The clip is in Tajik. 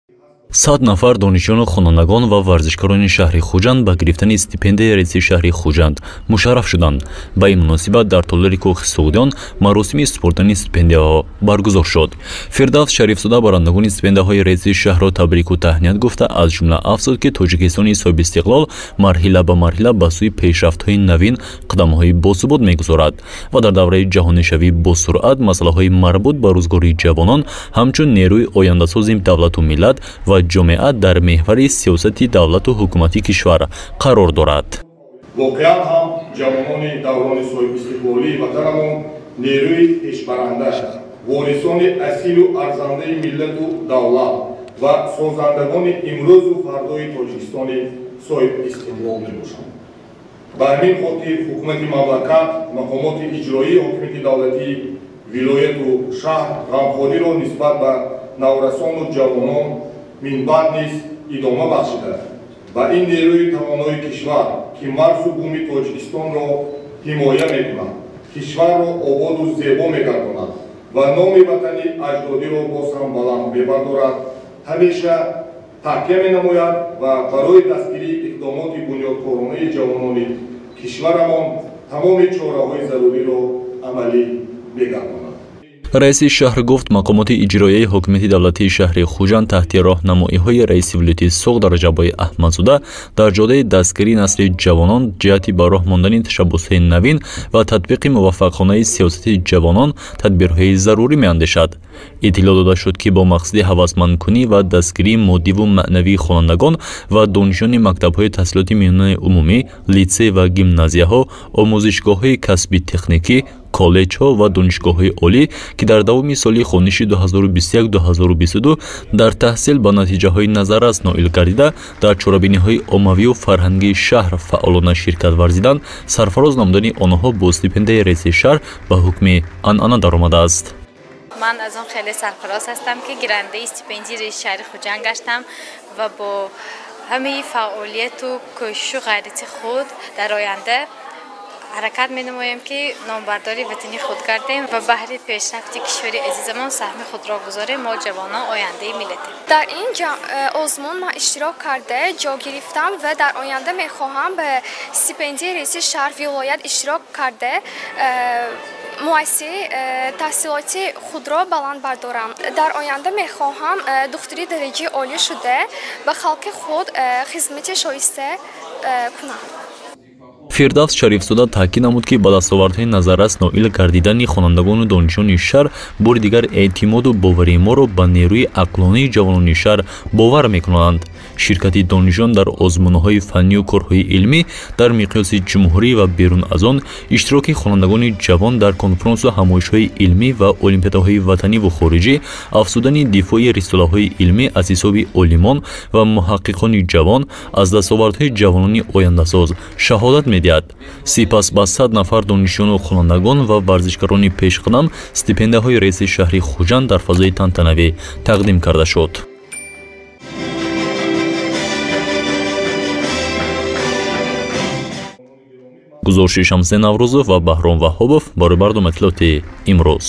100 нафар донишҷӯну хонандагон ва варзишкорони шаҳри Хуҷанд ба гирифтани стипендияи раиси шаҳри Хуҷанд мушарраф шуданд. Ба ин муносибат дар толори кӯхи Суғдиён маросими супурдани стипендияҳо баргузор шуд. Фирдавс Шарифзода барандагони стипендияҳои раиси шаҳрро табрику таҳният гуфта, аз ҷумла афзуд, ки Тоҷикистони соҳибистиқлол марҳила ба марҳила ба сӯи пешрафтҳои навин қадамҳои босубот мегузорад ва дар давраи ҷаҳонишавӣ босуръат масъалаҳои марбут ба рӯзгори ҷавонон ҳамчун нерӯи ояндасози давлату миллат ва ҷомеа дар меҳвари сиёсати давлату ҳукумати кишвар қарор дорад. Воқеан ҳам ҷавонони даврони соҳибистиқлолии ватанамон нерӯи пешбаранда, ворисони асилу арзандаи миллату давлат ва созандагони имрӯзу фардои Тоҷикистони соҳибистиқлол мебошанд. Ба ҳамин хотир ҳукумати мамлакат, мақомоти иҷроии ҳокимияти давлатии вилояту шаҳр ғамхориро нисбат ба наврасону ҷавонон минбаъд низ идома бахшида, ба ин нерӯи тавонои кишвар, ки марзу буми Тоҷикистонро ҳимоя мекунад, кишварро ободу зебо мегардонад ва номи ватани аҷдодиро боз ҳам баланд мебардорад, ҳамеша такя менамояд ва барои дастгирии иқдомоти бунёдкоронаи ҷавонони кишварамон тамоми чораҳои заруриро амалӣ мегардонад. Раиси шаҳр гуфт, мақомоти иҷроияи ҳокимияти давлатии шаҳри Хуҷанд таҳти роҳнамоиҳои раиси вилояти Суғд Раҷаббои Аҳмадзода дар ҷодаи дастгирии насли ҷавонон ҷиҳати ба роҳ мондани ташаббусҳои навин ва татбиқи муваффақонаи сиёсати ҷавонон тадбирҳои зарурӣ меандешад. Иттилоъ дода шуд, ки бо мақсади ҳавасмандкунӣ ва дастгирии моддиву маънавии хонандагон ва донишҷӯёни мактабҳои таҳсилоти миёнаи умумӣ, литсей ва гимназияҳо, омӯзишгоҳҳои касби техникӣ, коллеҷҳо ва донишгоҳҳои олӣ, ки дар давоми соли хониши 2021-2022 дар таҳсил ба натиҷаҳои назаррас ноил гардида, дар чорабиниҳои оммавию фарҳангии шаҳр фаъолона ширкат варзиданд, сарфароз намудани онҳо бо стипендияи раиси шаҳр ба ҳукми анъана даромадааст. Ман аз он хеле сарфароз ҳастам, ки гирандаи стипендияи раиси шаҳри Хуҷанд гаштам ва бо ҳамаи фаъолияту кӯшишу ғайрати худ дар оянда ҳаракат менамоем, ки номбардори ватани худ гардем ва баҳри пешрафти кишвари азизамон саҳми худро гузорем. Мо ҷавонон ояндаи миллатем. Дар ин озмун ман иштирок карда ҷо гирифтам ва дар оянда мехоҳам ба стипендияи раиси шаҳр вилоят иштирок карда муассисаи таҳсилоти худро баланд бардорам. Дар оянда мехоҳам духтури дараҷаи олӣ шуда ба халқи худ хизмати шоиста кунам. Фирдавс Шарифзода таъкид намуд, ки ба дастовардҳои назаррас ноил гардидани хонандагону донишҷӯёни шаҳр бори дигар эътимоду боварии моро ба нерӯи ақлонии ҷавонони шаҳр бовар мекунанд. Ширкати донишҷӯён дар озмунҳои фаннию корҳои илмӣ дар миқёси ҷумҳурӣ ва берун аз он, иштироки хонандагони ҷавон дар конфронсу ҳамоишҳои илмӣ ва олимпиадаҳои ватаниву хориҷӣ, афзудани дифои рисолаҳои илмӣ аз ҳисоби олимон ва муҳаққиқони ҷавон аз дастовардҳои ҷавонони ояндасоз шаҳодат медиҳад. Сипас ба 100 нафар донишҷӯёну хонандагон ва варзишгарони пешқадам стипендияҳои раиси шаҳри Хуҷанд дар фазои тантанавӣ тақдим карда шуд. Гузориши Шамсиддин Наврӯзов ва Баҳром Ваҳҳобов барои барномаи иттилоотии имрӯз.